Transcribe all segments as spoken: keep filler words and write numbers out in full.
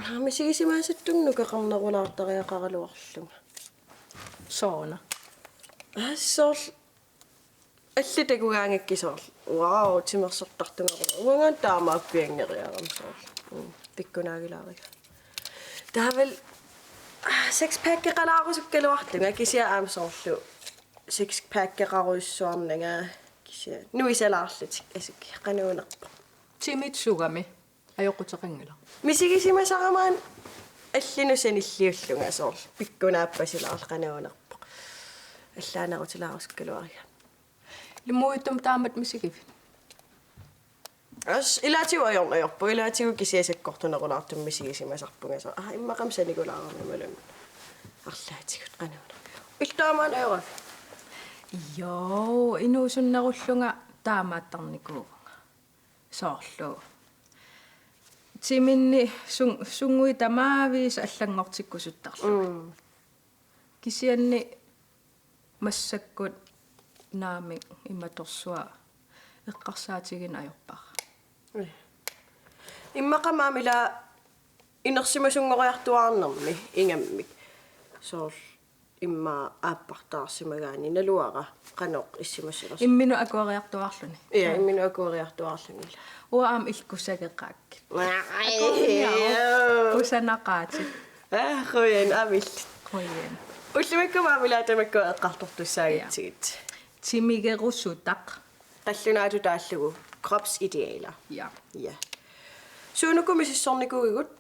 Aa, misigisimasattunga nukeqarnerulaartariaqaraluarlunga. Sooruna? Aa, soorlu allat takugaangakkit soorlu. Wow, timersortartunga. Uangaana taamaappianngeriarama soorlu. Mm, pikkunaagilaariga. Taavalu, aa, sixpackeqalaarusukkaluarlunga kisianni aamma soorlu sixpackeqarujussuarnanga kisianni nuisalaarlutik asuk qanoq unerpoq. Timit sugami? Ajoquteqanngilaq. Misigisimasarama allanut sanilliullunga soorlu. Pikkunaappasilaarlunga qanoq unerpoq. Allaanerutilaarusuukkaluariga. Ilumuujuttumi taamatut misigivit? As, ilaatigut ajorneq ajorpoq. Ilaatigut kisianni sakkortunerulaartumik misigisimasarpunga soorlu. Aa, immaqami sanigulaarama imaluunniit. Arlaatigut qanoq unerpoq. Illit taamaanna ajoravit? Joo, inuusunnerullunga taamaattarnikuuvunga. Soorlu. Timinni sun-, sunnguit tamaavisa allanngortikkusuttarlugit. Mm. Kisianni massakkut naamik imatorsuaq eqqarsaatigineq ajorpara. Mm. Immaqami aamma ila inersimasunngoriartuaarnermi ingammik. Soorlu immaqa aappartaarsimagaanni naluara qanoq issimassilersoq. Imminut akueriartuaarluni. Ja, imminut akueriartuaarluni. Uanga aamma illit kusageqaakkit. Ai, akueriaruk. Joo. Kusanaqaatit. Aa, qujan aamma illit. Qujan. Ullumikkut aamma ilaat tamakkua eqqartortussaagitsigit. Ja. Timigerusutaq. Qallunaatut taallugu kropsidealer. Ja. Ja. Suunuku misissornikuuigut?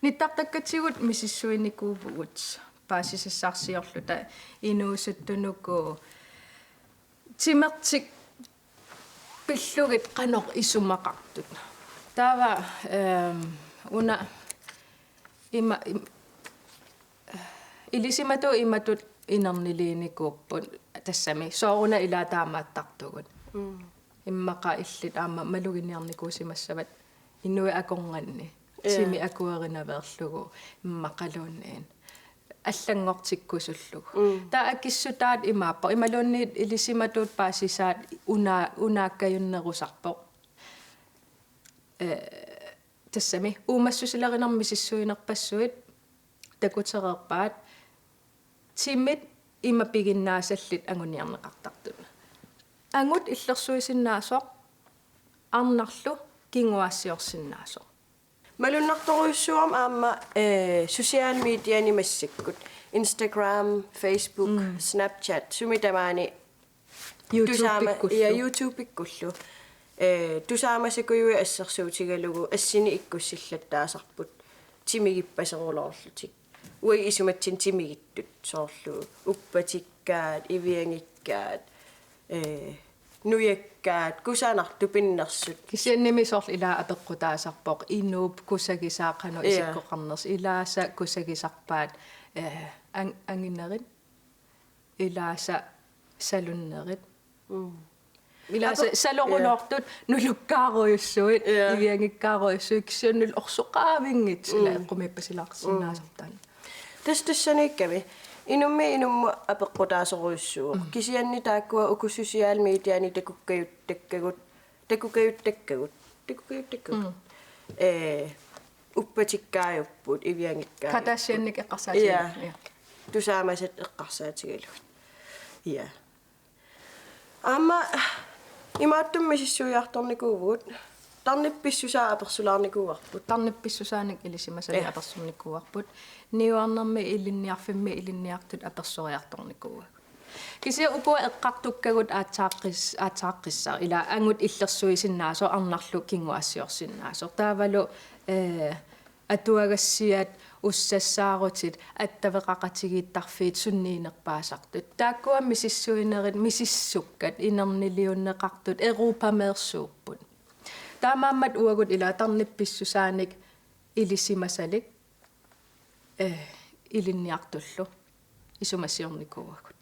Nittartakkatsigut misissuinikuuvugut paasisassarsiorluta inuusuttunuku timertik pillugit qanoq isumaqartut. Taava, ehm, una ima-, im-, ilisimatut imatut inerniliinikuupput tassami. Sooruna ilaa taamaattartugut. Mm. Immaqa illit aamma maluginiarnikuusimassavat inuit akornanni. Ja. Timi akuerinaveerlugu immaqaluunniit. Allanngortikkusullugu. Mm. Taava akissutaat imaappoq. Imaluunniit ilisimatut paasisaat una-, unaakkajunnerusarpoq. Eh, tassami uumassusilerinermik misissuinerpassuit takutereerpaat timit ima piginnaasallit anguniarneqartartut. Angut illersuisinnaasoq, arnarlu kinguaassiorsinnaasoq. Malunnartorujussuuvoq aamma, eh, social mediani massakkut. Instagram, Facebook, mm, Snapchat, sumi tamaani YouTube-ikkullu. Tusaama-, ja, YouTube-ikkullu. Eh, tusaamasakujuit assersuutigalugu assinik ikkussillattaasarput timigippaseruloorlutik. Uagut isumatsinnut timigittut soorlu uppatikkaat, iviangikkaat, eh, nujakkaat, kusanartut pinnersut. Kisiannimi soorlu ilaa apeqqutaasarpoq inuup kusagisaa qanoq, ja, isikkoqarnersoq, ilaasa kusagisarpaat, eh, ang-, anginerit. Ilaasa salunnerit. Mm. Ilaasa, ape-, saloruloortut, ja, nulukkaarujussuit, ja, iviangikkaarujussuit, kisiannili orsoqaavinngitsut, mm, ilaa eqqumiippasilaarsinnaasartaat. Mm. Tassa tassaniikkami. Inummit inummut apeqqutaasorujussuuvoq. Mm. Kisianni taakkua uku social mediani takukkajuttakkagut, takukkajuttakkagut, takukkajuttakkagut. Mm. Eh, uppatikkaajuppoq, iviangikkaajuppoq. Kardashianik eqqarsaatigalugu. Ja. Ja. Tusaamasat eqqarsaatigalugit. Ja. Aamma imaattumik misissuiartornikuuvugut. Tarnip pissusaa apersulaarnikuuarput. Tarnip pissusaanik ilisimasalik, ja, apersornikuuarput. Niuernermi ilinniarfimmi ilinniartut apersoriartornikuuagut. Kisianni ukua eqqartukkagut aatsaaqqis-, aatsaaqqissaq, ilaa angut illersuisinnaasoq, arnarlu kinguaassiorsinnaasoq. Taavalu, eh, atuagassiat, ussassaarutit, attaveqaqatigiittarfiit, sunniinerpaasartut. Taakkua misissuinerit, misissukkat, inerniliunneqartut, Europameersuupput. Taamaammat uagut ilaa tarnip pissusaanik ilisimasalik, eh, ilinniartullu isumassiornikuuagut.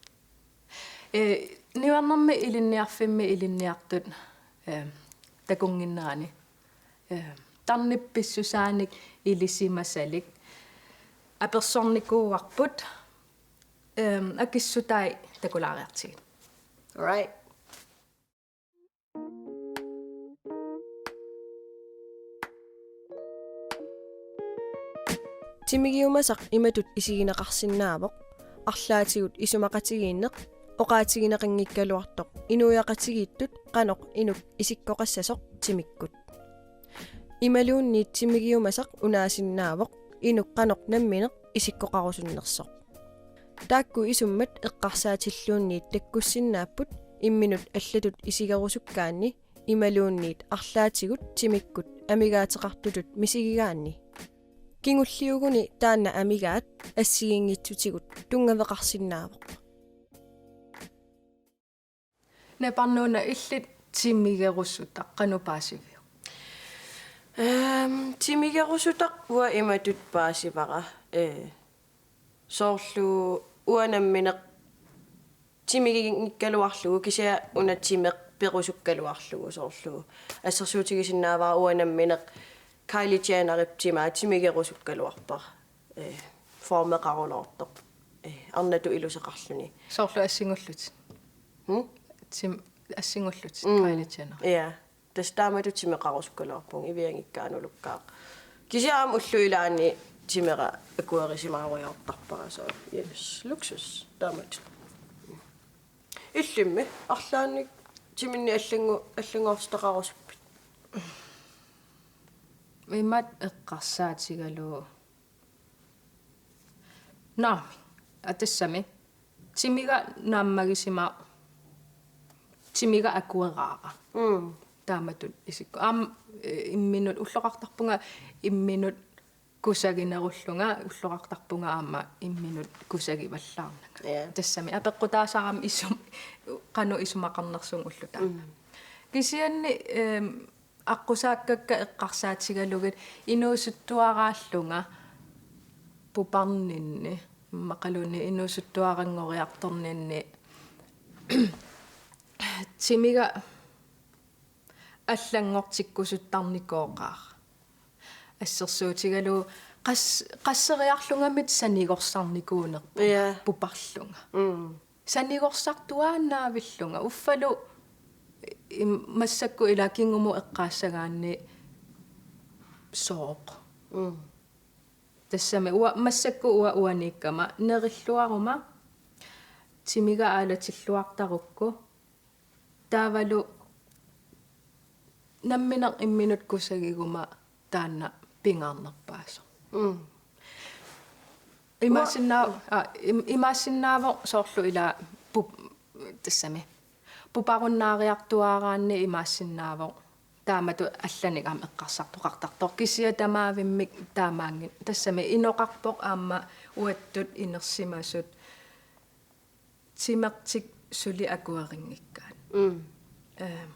Eh, niuernermi ilinniarfimmi ilinniartut, eh, takunnginnerani, eh, tarnip pissusaanik ilisimasalik apersornikuuarput, eh, akissutai takulaariartigit. All right. Timigiumasaq imatut isigineqarsinnaavoq: arlaatigut isumaqatigiinneq oqaatigineqanngikkaluartoq inuiaqatigiittut qanoq inuk isikkoqassasoq timikkut. Imaluunniit timigiumasaq unaasinnaavoq inuk qanoq nammineq isikkoqarusunnersoq. Taakku isummat eqqarsaatilluunniit takkussinnaapput imminut allatut isigerusukkaanni imaluunniit arlaatigut timikkut amigaateqartutut misigigaanni. Kingulliuguni taanna amigaat assigiinngitsutigut tunngaveqarsinnaavoq. Naparnuuna, illit timigerusutaq qanoq paasiviuk? Ehm, timigerusutaq uanga imatut paasivara. Ee, soorlu uanga nammineq timiginngikkaluarlugu, kisianni una timeq perusukkaluarlugu, soorlu assersuutigisinnaavara uanga nammineq Kylie Jennerip timaa timigerusukkaluarpara. Ee, formeqaruloortoq. Ee, arnatut iluseqarluni. Soorlu assingullutit. Hmm? Tim-, assingullutit, mm, Kylie Jenner. Ja. Tassa taamatut timeqarusukkaluarpunga, iviangikkaanulukkaaq. Kisianni aamma ullut ilaanni timera akuerisimaarujoortarpara, så yes, luksus taamatut. Illimmi arlaannik timinnik allangu-, allanngortitaqarusuppit? Imatut eqqarsaatigalugu. Naamik. Aa, tassami. Timiga naammagisimasoq. Timiga akueraara. Mm. Taamatut isikkoq. Aamma, eh, imminut ulloqartarpunga imminut kusaginerullunga, ulloqartarpunga aamma imminut kusagivallaarnanga. Ja. Tassami apeqqutaasarami isum-, qanoq isumaqarnersunga ulloq taanna. Mm. Kisianni, ehm, aqqusaakkakka eqqarsaatigalugit inuusuttuaraallunga puparninni, immaqaluunniit inuusuttuaranngoriartorninni timiga allanngortikkusuttarnikooqaara. Assersuutigalugu qas-, qasseriarlungamik sanigorsarnikuunerpunga, ja, puparlunga. Mm. Sanigorsartuaannaavillunga. Uffalu im-, massakkut ilaa kingumut eqqaassagaanni sooq. Mm. Tassami ua-, massakkut ua-, uaniikkama nerilluaruma timiga aalatilluartarukku. Taavalu nammineq imminut kusagiguma taanna pingaarnerpaasoq. Mm. Imaassinnaavoq, aa, im-, imaassinnaavoq soorlu ilaa pup-, tassami. Puparunnaariartuaaraanni imaassinnaavoq taamatut allanik aamma eqqarsartoqartartoq. Kisianni tamaavimmik taamaanngin-, tassami inoqarpoq aamma uattut inersimasut timertik suli akuerinngikkaat. Mm. Ehm,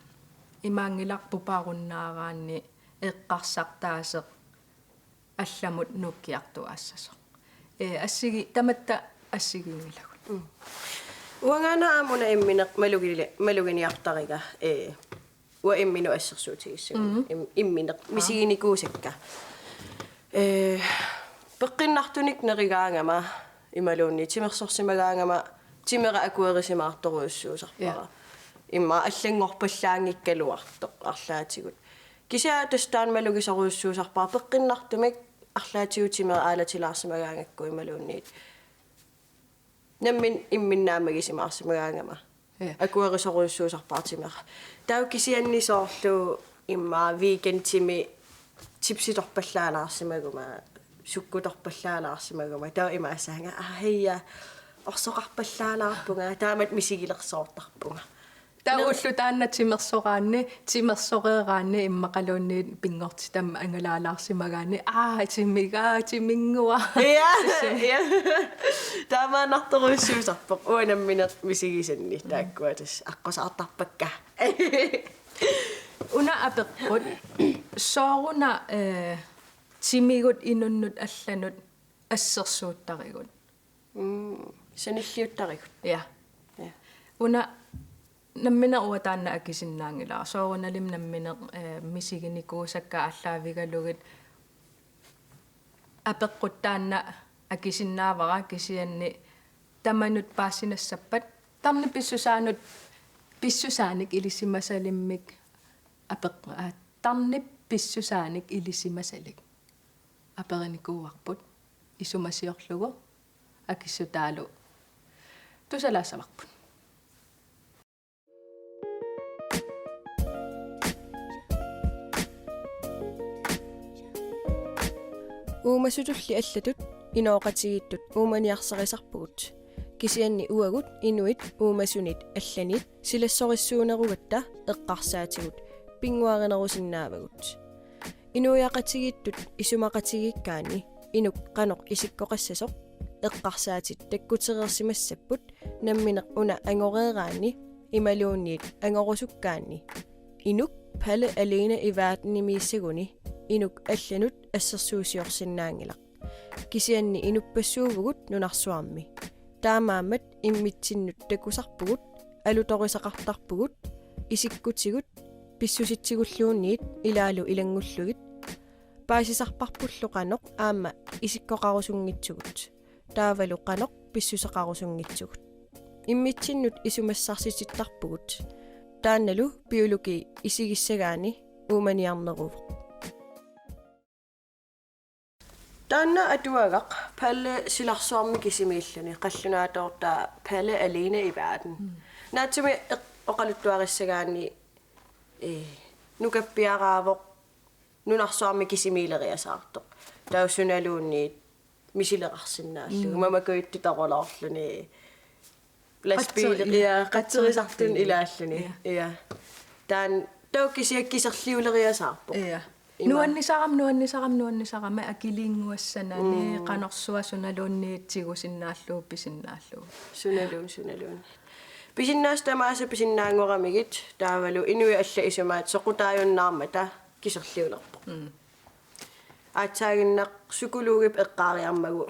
imaanngilaq puparunnaaraanni eqqarsartaaseq allamut nuukkiartuaassasoq. Ee, assigi-, tamatta assigiinngilagut. Mm. Uangaana aamma una immineq malugili-, maluginiartariga, ee, uanga imminut assersuutigissagunik. Mhm. Im-, immineq. Aa. Misiginikuusakka. Ee, peqqinnartunik nerigaangama imaluunniit timersorsimagaangama timera akuerisimaartorujussuusarpara. Ja. Immaqa allanngorpallaanngikkaluartoq arlaatigut. Kisianni tassa taanna malugisorujussuusarpara peqqinnartumik arlaatigut timera aalatilaarsimagaangakku imaluunniit nammineq imminut naammagisimaarsimagaangama. Ja. Akuerisorujussuusarpara timera. Taava kisianni soorlu immaqa weekendimi chipsitorpallaalaarsimaguma, sukkutorpallaalaarsimaguma. Taava imaassaanga, aa, hija, orsoqarpallaalaarpunga, taamatut misigilersoortarpunga. Taava ulloq taanna timersoraanni, timersoreeraanni immaqaluunniit pinngortitami angalaalaarsimagaanni, aa, timiga, timinnguaq. Ja, ja. Taamaannartorujussuusarpoq, uanga nammineq misigisanni, taakkua tassa aqqusaartarpakka. Una apeqqut, sooruna, eh, timigut inunnut allanut assersuuttarigut? Mm, sanilliuttarigut. Ja. Ja. Una nammineq uanga taanna akisinnaanngilara. Soorunalimi nammineq, eh, misiginikuusakka aallaavigalugit apeqqut taanna akisinnaavara kisianni tamanut paasinassappat tarnip pissusaanut, pissusaanik ilisimasalimmik apeq-, aa, tarnip pissusaanik ilisimasalik aperinikuuarput. isumasiorlugu akissutaalu tusalaassavarput. Uumasutulli allatut inooqatigiittut uumaniarsarisarpugut. Kisianni uagut inuit uumasunit allanit silassorissuunerugatta eqqarsaatigut pinnguarinerusinnaavagut. Inuiaqatigiittut isumaqatigiikkaanni inuk qanoq isikkoqassasoq eqqarsaatit takkutereersimassapput nammineq una angoreeraanni imaluunniit angorusukkaanni. Inuk Palle Alene i Verdenimiissaguni inuk allanut assersuusiorsinnaanngilaq. Kisianni inuppassuuvugut nunarsuarmi. Taamaammat immitsinnut takusarpugut, alutorisaqartarpugut, isikkutigut, pissusitsigulluunniit ilaalu ilanngullugit, paasisarparpullu qanoq aamma isikkoqarusunngitsugut, taavalu qanoq pissuseqarusunngitsugut. Immitsinnut isumassarsitittarpugut. Taannalu biologi isigissagaanni uumaniarneruvoq. Taanna atuagaq Palle silarsuarmi kisimiilluni, qallunaatoortaa Palle Alene i Verden. Mm. Naatsumik eq-, oqaluttuarissagaanni, ee, nukappiaraavoq nunarsuarmi kisimiileriasaartoq. Taava sunaluunniit misileqarsinnaallugu. Mm. Mamakujuttut toruloorluni. Lastbiili, qatseri-, ja, qatserisartuni, qatserisartuni ilaalluni. Ja. Ja. Taanna taava kisianni kiserliuleriasaarpoq. Ja. Ima. Nuannisarami, nuannisarami, nuannisarami, akiliinnguassanani, mm, qanorsuaq sunaluunniit tigusinnaallugu, pisinnaallugu. Sunaluunniit, sunaluunniit. Pisinnaasat tamaasa pisinnaanngoramigit, taavalu inuit allat isumaat soqutaajunnaarmata kiserliulerpoq. Mm. Aatsaaginnaq psykologip eqqaariarmagu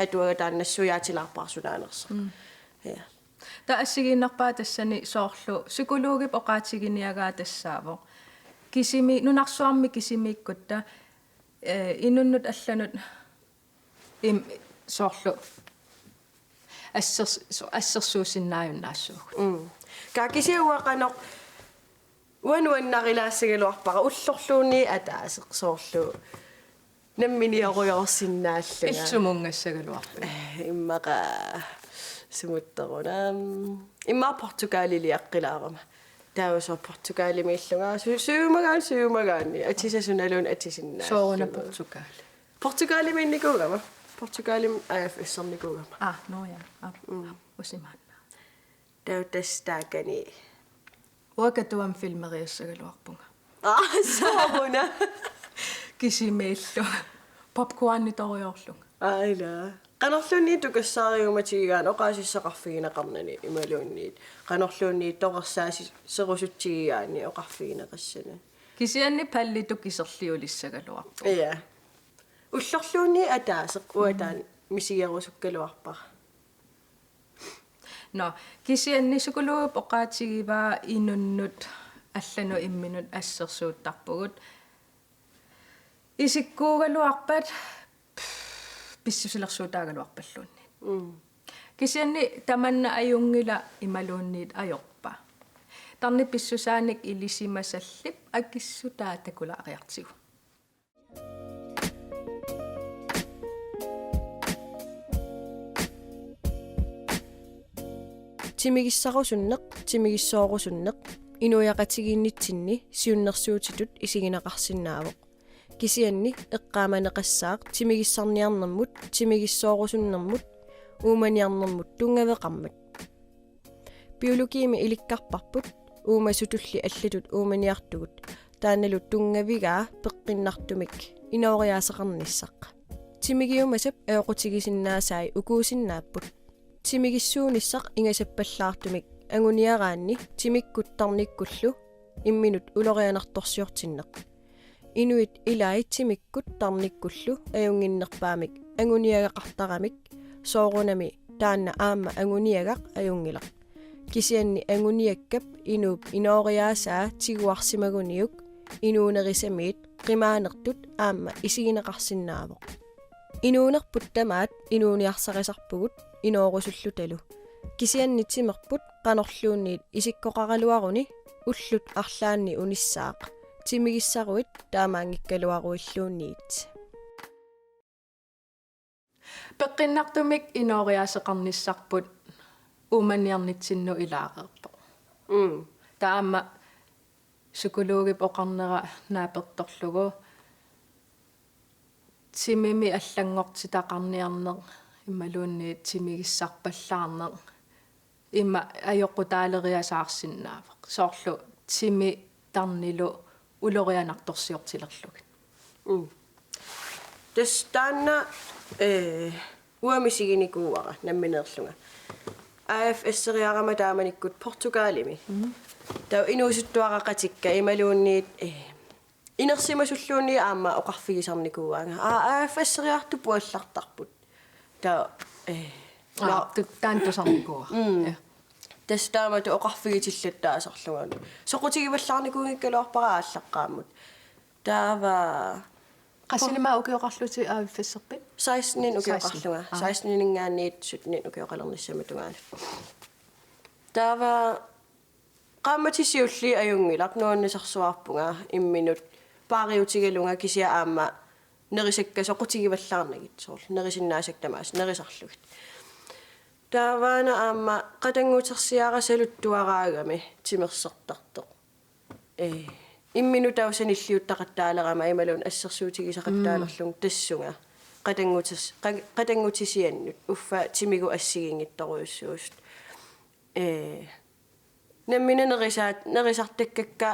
atuagaq taanna nassuiaatilaarpara sunaanersoq. Mm. Ja. Taava assigiinnarpaa tassani soorlu psykologip oqaatiginiagaa tassaavoq. Kisimi-, nunarsuarmi kisimiikkutta, eh, inunnut allanut im-, soorlu assers-, so-, assersuusinnaajunnaassuugut. Mm. Kaa kisianni uanga qanoq, uanga nuannarilaassagaluarpara ullorluunniit ataaseq soorlu namminiarujoorsinnaallunga. Illit sumunngassagaluarpit? Eh, immaqa sumuttoruna. Immaqa Portugaliliaqqilaarama. Taava soorlu Portugalimiillunga. Su-, sumagaanni, sumagaanni. Atisat sunaluunniit atisinnaallunga. Sooruna Portugali? Portugalimiinnikuugama. Portugalimi A F S-ernikuugama. Ah, nå ja. Ah, mm, usimaanna. Taava tassa taakani. Uanga Katuami filmeriassagaluarpunga. Aa, sooruna. Kisimiillu. Popcornitorujoorlunga. Aa, ila. Qanorluunniit tukassaariummatigigaanni oqaasissaqarfigineqarnani imaluunniit. Qanorluunniit torersaaserusutsigigaanni oqarfigineqassanani. Kisianni Pallitut kiserliulissagaluarpunga. Ja. Ullorluunniit ataaseq uanga taanna misigerusukkaluarpara. Nå, kisianni psykologip oqaatigivaa inunnut allanut imminut assersuuttarpugut. Isikkuugaluarpat pissusilersuutaagaluarpalluunniit. Mm. Kisianni tamanna ajunngilaq imaluunniit ajorpa? Tarnip pissusaanik ilisimasallip akissutaa takulaariartigu. Timigissarusunneq, timigissoorusunneq, inuiaqatigiinnitsinni siunnersuutitut isigineqarsinnaavoq. Kisianni eqqaamaneqassaaq timigissarniarnermut, timigissoorusunnermut, uumaniarnermut tunngaveqarmat. Biologiimi ilikkarparput, uumasutulli allatut uumaniartugut, taannalu tunngavigaa peqqinnartumik inooriaaseqarnissaq. Timigiumasap ajoqutigisinnaasai ukuusinnaapput. Timigissuunissaq ingasappallaartumik anguniaraanni timikkut tarnikkullu imminut ulorianartorsiortinneq. Inuit ilai timikkut tarnikkullu ajunnginnerpaamik anguniagaqartaramik, soorunami taanna aamma anguniagaq ajunngilaq. Kisianni anguniakkap inuup inooriaasaa tiguarsimaguniuk inuunerisamiit qimaanertut aamma isigineqarsinnaavoq. Inuunerput tamaat inuuniarsarisarpugut inoorusullutalu. Kisianni timerput qanorluunniit isikkoqaraluaruni ullut arlaanni unissaaq. Timigissaruit taamaanngikkaluaruilluunniit. Peqqinnartumik inooriaaseqarnissarput uummanniarnitsinnut ilaareerpoq. Mm. Taava aamma psykologip oqarnera naapertorlugu timimi allanngortitaqarniarneq imaluunniit timigissarpallaarneq ima ajoqutaaleriasaarsinnaavoq. Soorlu timi tarnilu ulorianartorsiortilerlugit. Mm. Tassa taanna, eh, uanga misiginikuuara nammineerlunga. A F S-eriarama taamanikkut Portugalimi. Mm. Taava inuusuttuaraqatikka imaluunniit, eh, inersimasulluunniit aamma oqarfigisarnikuuaanga. Aa, A F S-eriartut puallartarput. Taava, eh, aa, no, tu-, taanna tusarnikuuara. Mm. Ja. Tassa taamatut oqarfigitillattaasarlunga. Soqutigivallaarnikuunngikkaluarpara aallaqqaammut. Taava qassinik aamma ukioqarlutit A F S-erpit? Seksteninik ukioqarlunga. Seksten. Aa. Seksteninngaanniit syttenik ukioqalernissamut tungaanut. Taava qaammatit siulliit ajunngilaq, nuannisarsuarpunga imminut paariutigalunga kisianni aamma nerisakka soqutigivallaarnagit soorlu nerisinnaasakka tamaasa nerisarlugit. Taavaana aamma qatanngutersiara saluttuaraagami timersortartoq. Ee, imminut taava sanilliuttaqattaalerama imaluunniit assersuutigisaqattaalerlugu, mm, tassunga qatanngutis-, qa-, qatanngutisiannut uffa timigut assigiinngitsorujussuusut. Ee, nammineq nerisaat-, nerisartakkakka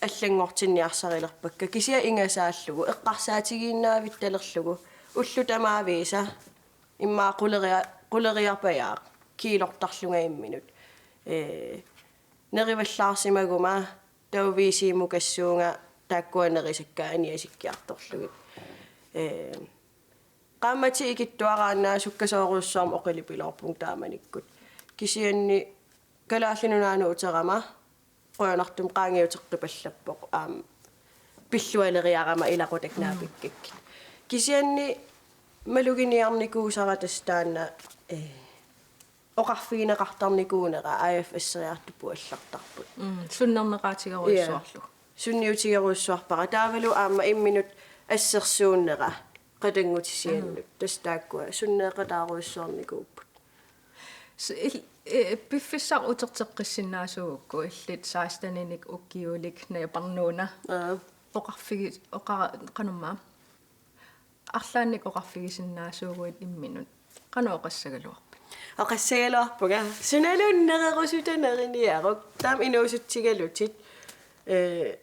allanngortinniarsarilerpakka kisianni ingasaallugu eqqarsaatigiinnaavittalerlugu ullut tamaviisa immaqa quleria-, quleriarpajaaq kiilortarlunga imminut. Ee, nerivallaarsimaguma taava V C-mukassuunga taakkua nerisakka aniasikkiartorlugit. Ee, qaammatit ikittuaraannaat sukkasoorujussuarmik oqilipiloorpunga taamanikkut. Kisianni Kalaallit Nunaannut uterama qujanartumik qaangiuteqqipallappoq aamma pillualeriarama ilaqutakka, mm, naapikkakkit. Kisianni maluginiarnikuusara tassa taanna, eh, oqarfigineqartarnikuunera A F S-eriartut puallartarput. Mm, sunnerneqaatigerujussuarlugu. Ja. Sunniutigerujussuarpara. Taavalu aamma imminut assersuunnera qatanngutisiannut. Mm. Tassa taakkua sunneeqataarujussuarnikuupput. S-, il-, eh, piffissaq uterteqqissinnaasuugukku illit seksteninik ukiulik najaparnuuna. Aa. Oqarfigi-, oqa-, qanormaa. Arlaannik oqarfigisinnaasuuguit imminut. Qanoq oqassagaluarpit? Oqassagaluarpunga. Sunaluunniit nererusuta neriniaruk. Taama inuusutsigalutit. Eh,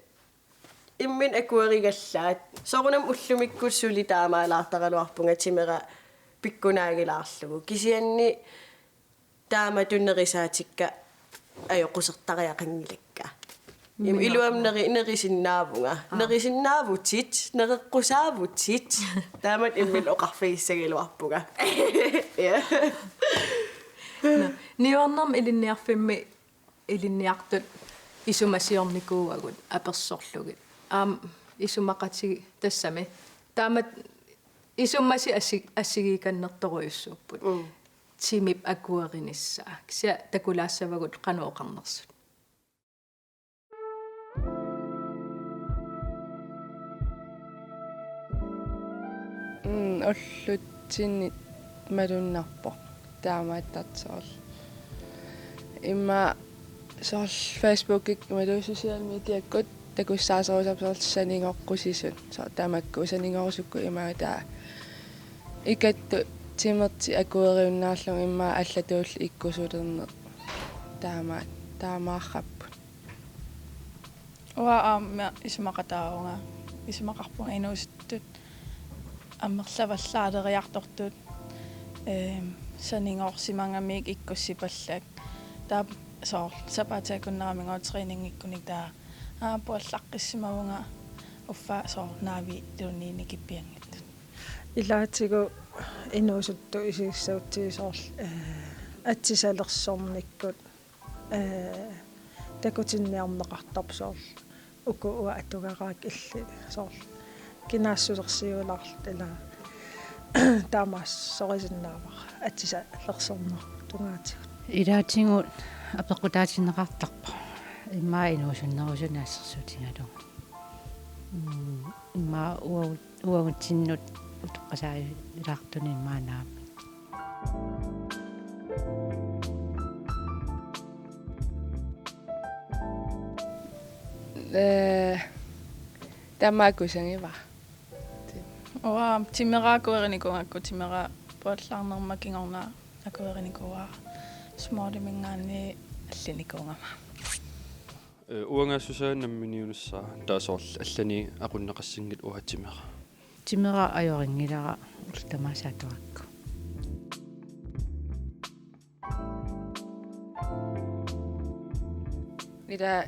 imminut akuerigallaat. Soorunami ullumikkut suli taamaalaartaraluarpunga timera pikkunaagilaarlugu. Kisianni taamatut nerisaatikka ajoqusertariaqanngilakka. Im-, iluamik neri-, nerisinnaavunga. Aa. Nerisinnaavutit, nereqqusaavutit. Taamatut imminut oqarfigissagaluarpunga. Ja. Nå, niuernermi ilinniarfimmi ilinniartut isumasiornikuuagut apersorlugit. Aamma isumaqati-, tassami. Taamatut isumasik assi-, assigiikannertorujussuupput. Mm. Timip akuerinissaa. Kisianni takulaassavagut qanoq oqarnersut. Mm, ullutsinni malunnarpoq taamaattartoq soorlu. Immaqa soorlu Facebookikkut imaluunniit social mediakkut takussaasorujussuupput soorlu sanigoqqusisut. Soorlu tamakku sanigorusukkut imaattoq ikattut timertik akueriunnaarlugit immaqa allatuulli ikkusulerneq. Taama-, taamaarrapput. Uanga aamma isumaqataavunga, isumaqarpunga inuusuttut amerlavallaaleriartortut, eem, sanigoorsimagamik ikkussipallak. Taava soorlu sapaatip akunneranut træningikkunik taava, aa, puallaqqissimavunga uffa soorlu naavittuunniinikippianngitsut. Ilaatigut inuusuttut isigissagutsigit soorlu, eh, atsisalersornikkut, eh, takutinniarneqartarpoq soorlu. Uku uanga atugaraakka illit soorlu. Kinaassusersiulaarluta ila taamaassorisinnaavat atsisalersorneq tungaatigut. Ilaatigut apeqqutaatinneqartarpoq. Immaqa inuusunnerusunik assersuutigalugu. Mm, immaqa uagut-, uagutsinnut utoqqasaat ilaartunik immaqa naamik. Ee, tamakku kusanngivara. Uanga timera akuerinikuugakku, timera puallaarnerma kingorna akuerinikuuara, småtiminngaanniit allinikuugama. Ee, uanga Susanne namminiunissara, taava soorlu allanik aqunneqassanngilaq uanga timera. Timera ajorinngilara ullut tamaasa atorakku. Ila,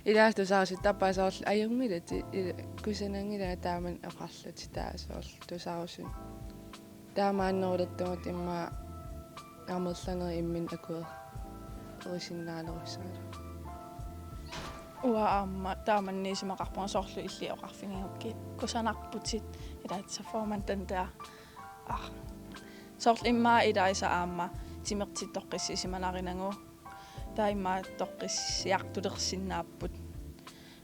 ila tusarusuttarpara soorlu ajunngilaq, ila kusananngilanga taamani oqarlutit taava soorlu tusarusut. Taamaannerulertugut immaqa amerlanerit imminnut akuerisinnaalerussaallugit. Uanga aamma taamanni isumaqarpunga soorlu illit oqarfigigukkit kusanarputit, ila, så får man den der, ah. Soorlu immaqa ilaasa aamma timertit toqqissisimanarinagu. Taava immaqa toqqissiartulersinnaapput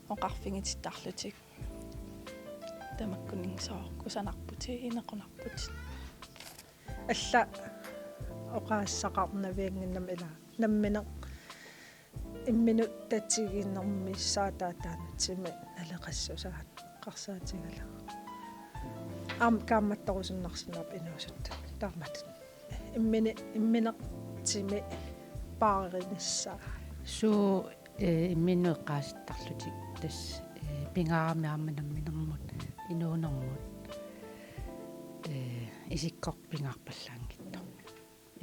oqarfigitittarlutik. Tamakkuninnga soorlu kusanarputit, inequnarputit. Alla oqaaseqarnaviannginnami, ila nammineq imminut tatiginermissaata taanna timi naleqassusaa eqqarsaatigalugu. Aamma kaammattorusunnarsinnaapput inuusuttut. Taamatut. Immini-, immineq timi paarinissaa. Suut, ee, imminnut eqqaasittarlutik tassa, ee, pingaarami aamma namminermut, inuunermut, ee, isikkoq pingaarpallaanngitsoq.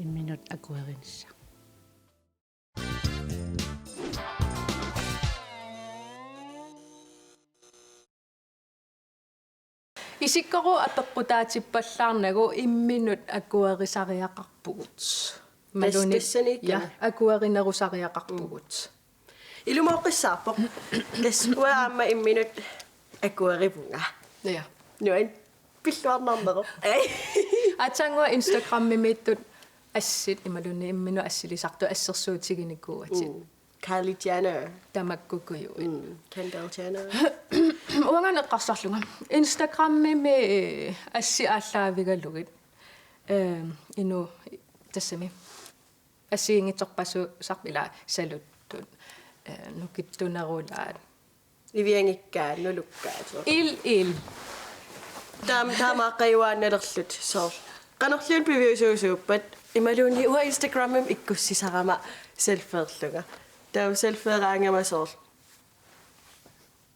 Imminut akuerinissaq. Isikkoq apeqqutaatippallaarnagu imminut akuerisariaqarpugut. Imaluunniit, tassaniikkami, ja, akuerinerusariaqarpugut. Ilumooqqissaarpoq. Tassa uanga aamma imminut akuerivunga. Ja. Nuann. Pilluarnarnerup. Aatsaannguaq Instagrammimiittut assit imaluunniit imminut assilisartut assersuutiginikuuatit. Mm. Kylie Jenner. Tamakkuujuit. Mm. Kendall Jenner. Uangaana eqqarsarlunga. Instagrammimi assit aallaavigalugit. Ehm, inuit tassami assigiinngitsorpassuusarput, ila saluttut, eh, nukittunerulaat. Iviangikkaat, nulukkaat. Il, il. Taam-, taamaaqqajuaannalerlutik soorlu. Qanorluunniit piviusuusuuppat imaluunniit uanga Instagrammimi ikkussisarama selfieerlunga. Taava selfieeraangama soorlu.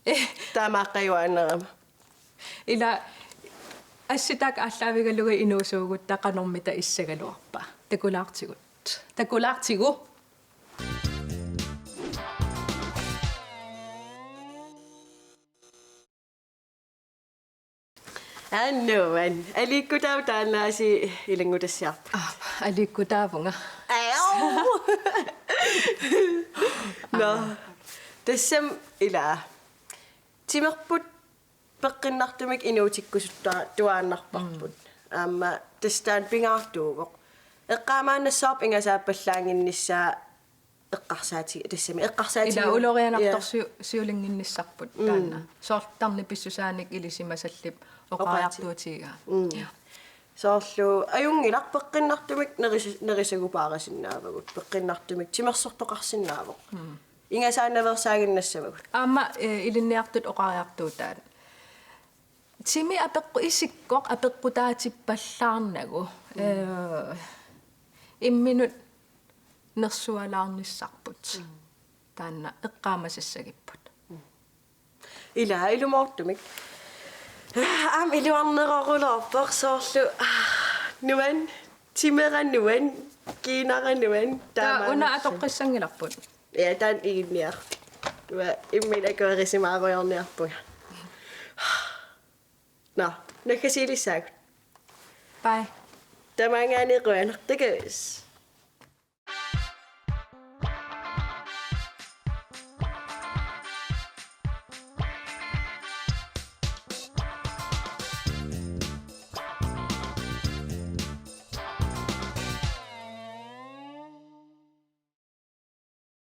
Eh. Taamaaqqajuaannarama. Ila assit taakku aallaavigalugit inuusuugutta qanormita issagaluarpa? Takulaartigut. Takulaartigu. Aa, nuann. Aliikkutaavoq taannaasiit ilanngutassiarput. Aap, aliikkutaavunga. Au! Nå. Tassami ila. Timerput peqqinnartumik inuutikkusuttua-, tuaannarparput. Mm. Aamma tassa taanna pingaartuuvoq. Eqqaamaannassavarput ingasaappallaannginnissaa eqqarsaati-, tassami eqqarsaatigivoq. Ila ulorianartorsiu-, ja, siulinnginnissarput, mm, taanna. Soorlu tarnip pissusaanik ilisimasallip oqariartuutigigaa. Oqariartu-, mm. Ja. Soorlu ajunngilaq peqqinnartumik neris-, nerisaguk paarisinnaavugut. Peqqinnartumik timersortoqarsinnaavoq. Mm. Ingasaannaveersaaginnassavagut. Aamma, eh, ilinniartut oqariartuutaat. Timi apeqqu-, isikkoq apeqqutaatippallaarnagu. Mm. Eh, imminut nersualaarnissarput. Mm. Taanna eqqaamasassagipput. Mm. Ila ilumoortumik. Aamma iluarneroruloorpoq soorlu. Nuann, timera nuann, kiinara nuann, taava una taamaammersoq atoqqissanngilarput. Ja, taanna iginniarlugu. Uanga imminut akuerisimaarujoorniarpunga. Nå, naggasiilissaagut. Bye. Tamaanngaanniit qujanaq, takuss.